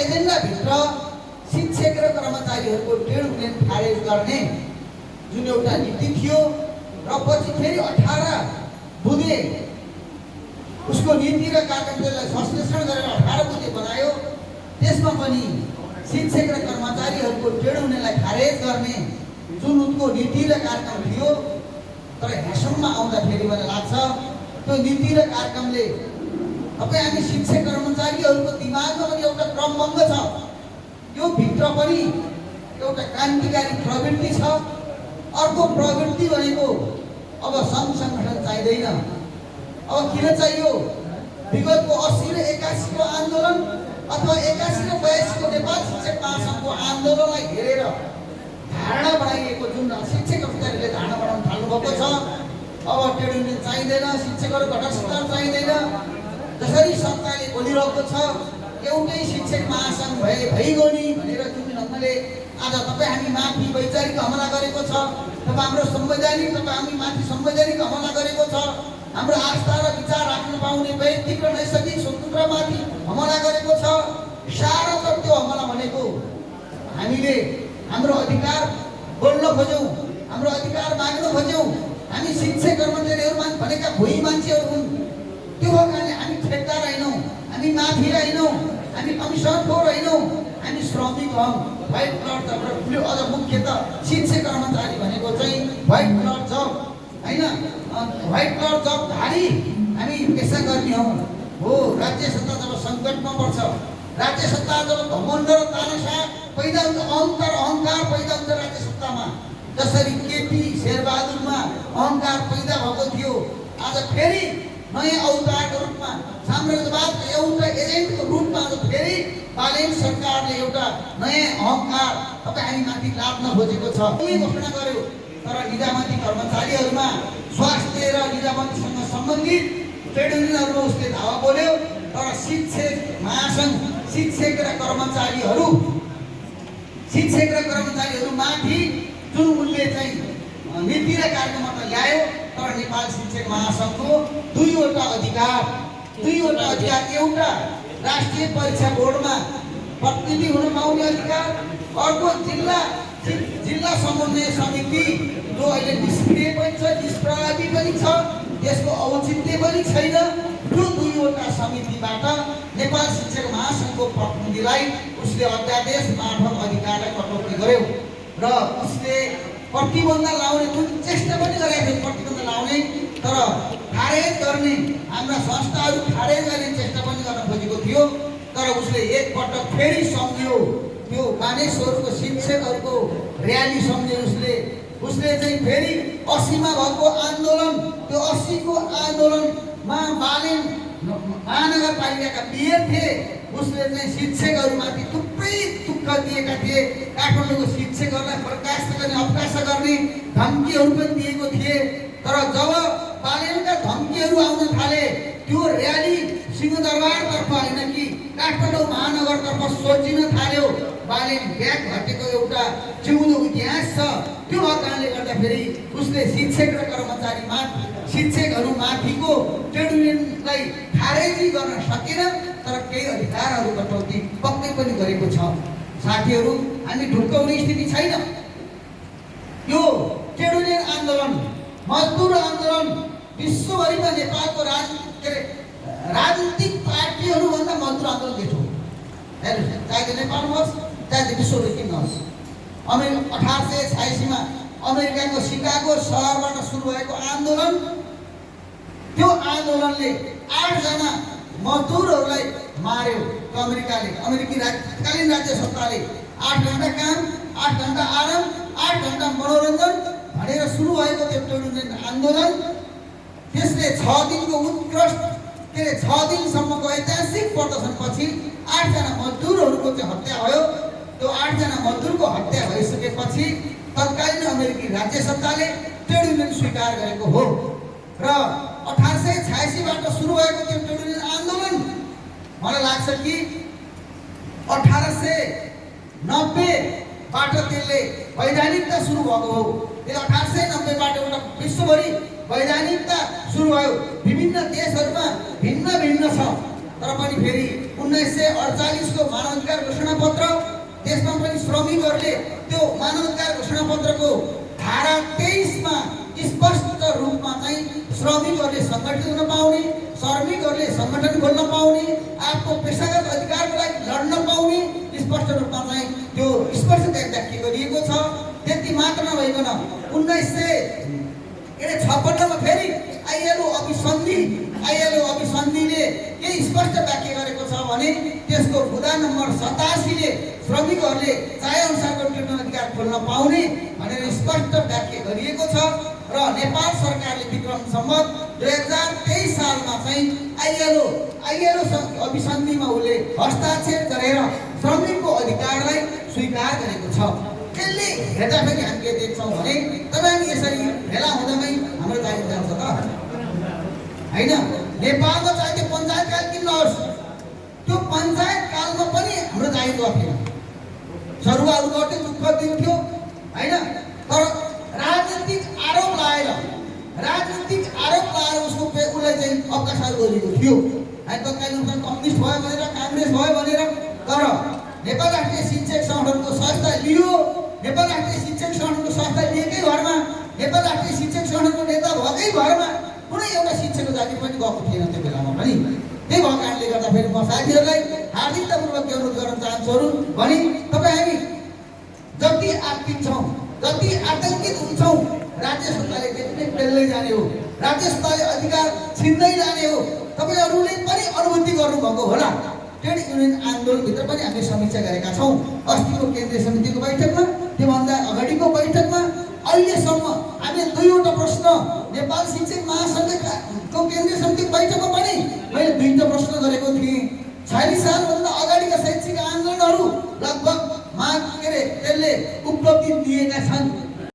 एजेन्डाभित्र शिक्षक र कर्मचारीहरूको ट्रेड युनियन खारेज गर्ने जुन एउटा नीति थियो र पछि फेरि 18 बुँदे उसको नीति र कार्यक्रमलाई संश्लेषण गरेर 18 बुँदे बनायो। त्यसमा पनि शिक्षक र कर्मचारीहरूको ट्रेड युनियनलाई खारेज गर्ने जुन उनको नीति र कार्यक्रम थियो, तर यहाँसम्म आउँदाखेरि मलाई लाग्छ त्यो नीति र कार्यक्रमले तपाईँ हामी शिक्षक कर्मचारीहरूको दिमागमा पनि एउटा क्रमभङ्ग छ। यो भित्र पनि एउटा क्रान्तिकारी प्रवृत्ति छ। अर्को प्रवृत्ति भनेको अब सङ्घ सङ्गठन चाहिँदैन। अब किन चाहियो? विगतको 80 र 81 को आन्दोलन अथवा 81 र 82 को नेपाल शिक्षक महासङ्घको आन्दोलनलाई हेरेर धारणा बनाइएको जुन शिक्षक कर्मचारीले धारणा बनाउन थाल्नुभएको छ, अब ट्रेड युनियन चाहिँदैन, शिक्षकहरू घटक सरकार चाहिँदैन। जसरी सरकारले बोलिरहेको छ एउटै शिक्षक महासङ्घ भइगयो नि भनेर जुन ढङ्गले आज तपाईँ हामी माथि वैचारिक हमला गरेको छ, तपाईँ हाम्रो संवैधानिक तपाईँ हामी माथि संवैधानिक हमला गरेको छ, हाम्रो आस्था र विचार राख्न पाउने व्यक्तिक र नैसर्गिक स्वतन्त्रमाथि हमला गरेको छ। सारा त त्यो हमला भनेको हामीले हाम्रो अधिकार बोल्न खोज्यौँ, हाम्रो अधिकार माग्न खोज्यौँ। हामी शिक्षक कर्मचारीहरू भनेका भोइ मान्छेहरू हुन्। त्यो हो कारणले हामी ठेकदार होइनौँ, हामी माफी होइनौँ, हामी कमिसनखोर होइनौँ, हामी श्रमिक हौँ। व्हाइट कलर जब अझ मुख्य त शिक्षक कर्मचारी भनेको चाहिँ व्हाइट कलर जब होइन, व्हाइट कलर जबधारी हामी पेसाकर्मी हौँ। हो राज्य सत्ता जब सङ्कटमा पर्छ, राज्य सत्ता जब घमण्ड र तानाशाह पैदा हुन्छ, अहङ्कार पैदा हुन्छ राज्य सत्तामा, जसरी केपी शेरबहादुरमा अहङ्कार पैदा भएको थियो, आज फेरि नयाँ अवतारको रूपमा साम्राज्यवादको एउटा एजेन्टको रूपमा आज फेरि बालेन सरकारले एउटा नयाँ अहङ्कार तपाईँ हामी माथि लाद्न खोजेको छ। घोषणा गर्यो, तर निजामती कर्मचारीहरूमा स्वास्थ्य र निजामतीसँग सम्बन्धित ट्रेड युनियनहरूमा उसले धावा बोल्यो। तर शिक्षक महासङ्घ शिक्षक र कर्मचारीहरूमाथि जुन उसले चाहिँ नीति र कार्यक्रमबाट ल्यायो, तर नेपाल शिक्षक महासङ्घको दुईवटा अधिकार, एउटा राष्ट्रिय परीक्षा बोर्डमा प्रतिनिधि हुन पाउने अधिकार, अर्को जिल्ला समन्वय समिति जो अहिले निष्क्रिय पनि छ, निष्प्रभावी पनि छ, त्यसको औचित्य पनि छैन। यो दुईवटा समितिबाट नेपाल शिक्षक महासङ्घको प्रतिनिधिलाई उसले अध्यादेश मार्फत अधिकारलाई कटौती गर्यो र उसले प्रतिबन्ध लाउने जुन चेष्टा पनि गरेको थियो, प्रतिबन्ध लाउने तर खारेज गर्ने हाम्रा संस्थाहरू खारेज गर्ने चेष्टा पनि गर्न खोजेको थियो। तर उसले एकपटक फेरि सम्झ्यो, त्यो मानिसहरूको शिक्षकहरूको र्याली सम्झ्यो। उसले चाहिँ फेरि 80 मा भएको आन्दोलन, त्यो 80 को आन्दोलनमा बालेन महानगरपालिकाका मेयर थिए, उसले चाहिँ शिक्षकहरूमाथि थुप्रै दुःख दिएका थिए। काठमाडौँको शिक्षकहरूलाई बर्खास्त गर्ने, अवकाश गर्ने धम्कीहरू पनि दिएको थिए। तर जब बालेनका धम्कीहरू आउन थाले, त्यो र्याली सिंहदरबारतर्फ होइन कि काठमाडौँ महानगरतर्फ सोचिन थाल्यो। बालेन ब्याग घटेको एउटा जिउँदो इतिहास छ। त्यो कारणले गर्दाखेरि उसले शिक्षक र शिक्षकहरूमाथिको ट्रेड युनियनलाई खारेजी गर्न सकेन, तर केही अधिकारहरू कटौती पक्कै पनि गरेको छ। साथीहरू, हामी ढुक्काउने स्थिति छैन। यो ट्रेड युनियन आन्दोलन, मजदुर आन्दोलन विश्वभरिमा नेपालको राजनीतिक पार्टीहरूभन्दा मजदुर आन्दोलन जेठो हो। चाहे नेपालमा होस्, चाहे विश्वभरिमा होस्। 1886 मा अमेरिकाको शिकागो सहरबाट सुरु भएको आन्दोलन, त्यो आन्दोलनले 8 जना मजदुरहरूलाई मार्यो। अमेरिकी तत्कालीन राज्य सत्ताले 8 घण्टा काम, 8 घण्टा आराम, 8 घण्टा मनोरञ्जन भनेर सुरु भएको त्यो ट्रेड युनियन आन्दोलन, त्यसले 6 दिनको उत्कृष्ट 6 दिनसम्मको ऐतिहासिक प्रदर्शनपछि 8 जना मजदुरहरूको चाहिँ हत्या भयो। त्यो 8 जना मजदुरको हत्या भइसकेपछि तत्कालीन अमेरिकी राज्य सत्ताले ट्रेड युनियन स्वीकार गरेको हो र 1886 बाट सुरु भएको त्यो ट्रेड युनियन आन्दोलन मलाई लाग्छ कि 1890 बाट त्यसले वैधानिकता सुरु भएको हो। त्यो 1890 बाट एउटा विश्वभरि वैधानिकता सुरु भयो। विभिन्न देशहरूमा भिन्न छ, तर पनि फेरि 1948 को मानवाधिकार श्रमिकहरूले त्यो मानवाधिकार घोषणापत्रको धारा 23 मा स्पष्ट रूपमा चाहिँ श्रमिकहरूले सङ्गठित हुन पाउने, श्रमिकहरूले सङ्गठन खोल्न पाउने, आफ्नो पेशागत अधिकारको लागि लड्न पाउने स्पष्ट रूपमा चाहिँ त्यो स्पष्ट व्याख्या गरिएको छ। त्यति मात्र नभइकन 1956 मा फेरि आइएलओ अभिसन्धिले के स्पष्ट व्याख्या गरेको छ भने त्यसको बुदा नम्बर 87 ले श्रमिकहरूले चाहे अनुसारको ट्रिब्युनल अधिकार खोल्न पाउने भनेर स्पष्ट व्याख्या गरिएको छ। र नेपाल सरकारले विक्रम सम्वत 2023 सालमा चाहिँ आइएलओ अभिसन्धिमा उसले हस्ताक्षर गरेर श्रमिकको अधिकारलाई स्वीकार गरेको छ। त्यसले हेर्दाखेरि हामीले देख्छौँ भने तपाईँ हामी यसरी भेला हुँदामै हाम्रो जागिर जान्छ त हैन। नेपालमा चाहिँ त्यो पञ्चायत काल किन नहोस्, त्यो पञ्चायत कालमा पनि हाम्रो जागिर गर्थेन, सरुवाहरू गर्थे, दुःख दिन्थ्यो हैन। तर राजनीतिक आरोप लाएर उसको उसलाई चाहिँ अवकाशहरू गरिएको थियो है। तत्कालीन कम्युनिस्ट भयो भनेर, काङ्ग्रेस भयो भनेर। तर नेपाल राष्ट्रिय शिक्षक सङ्गठनको संस्था लियो, नेपाल राष्ट्रिय शिक्षक सङ्गठनको संस्था लिएकै भरमा, नेपाल राष्ट्रिय शिक्षक सङ्गठनको नेता भएकै भरमा कुनै एउटा शिक्षकको जागिर पनि गएको थिएन त्यो बेलामा पनि। त्यही भएको कारणले गर्दाखेरि म साथीहरूलाई हार्दिकतापूर्वक के अनुरोध गर्न चाहन्छु भने तपाईँ हामी जति आर्थिक छौँ, जति आतङ्कित हुन्छौँ, राज्य सत्ताले त्यसले पेल्दै जाने हो, राज्य सत्ताले अधिकार छिन्दै जाने हो। तपाईँहरूले पनि अनुभूति गर्नुभएको होला। ट्रेड युनियन आन्दोलनभित्र पनि हामीले समीक्षा गरेका छौँ। अस्तिको केन्द्रीय समितिको बैठकमा, त्योभन्दा अगाडिको बैठकमा अहिलेसम्म हामीले 2वटा प्रश्न नेपाल शिक्षक महासङ्घको केन्द्रीय समितिको बैठकमा पनि मैले 2टा प्रश्न गरेको थिएँ। 46 सालभन्दा अगाडिका शैक्षिक आन्दोलनहरू लगभग त्यसले उपलब्धि दिएका छन्।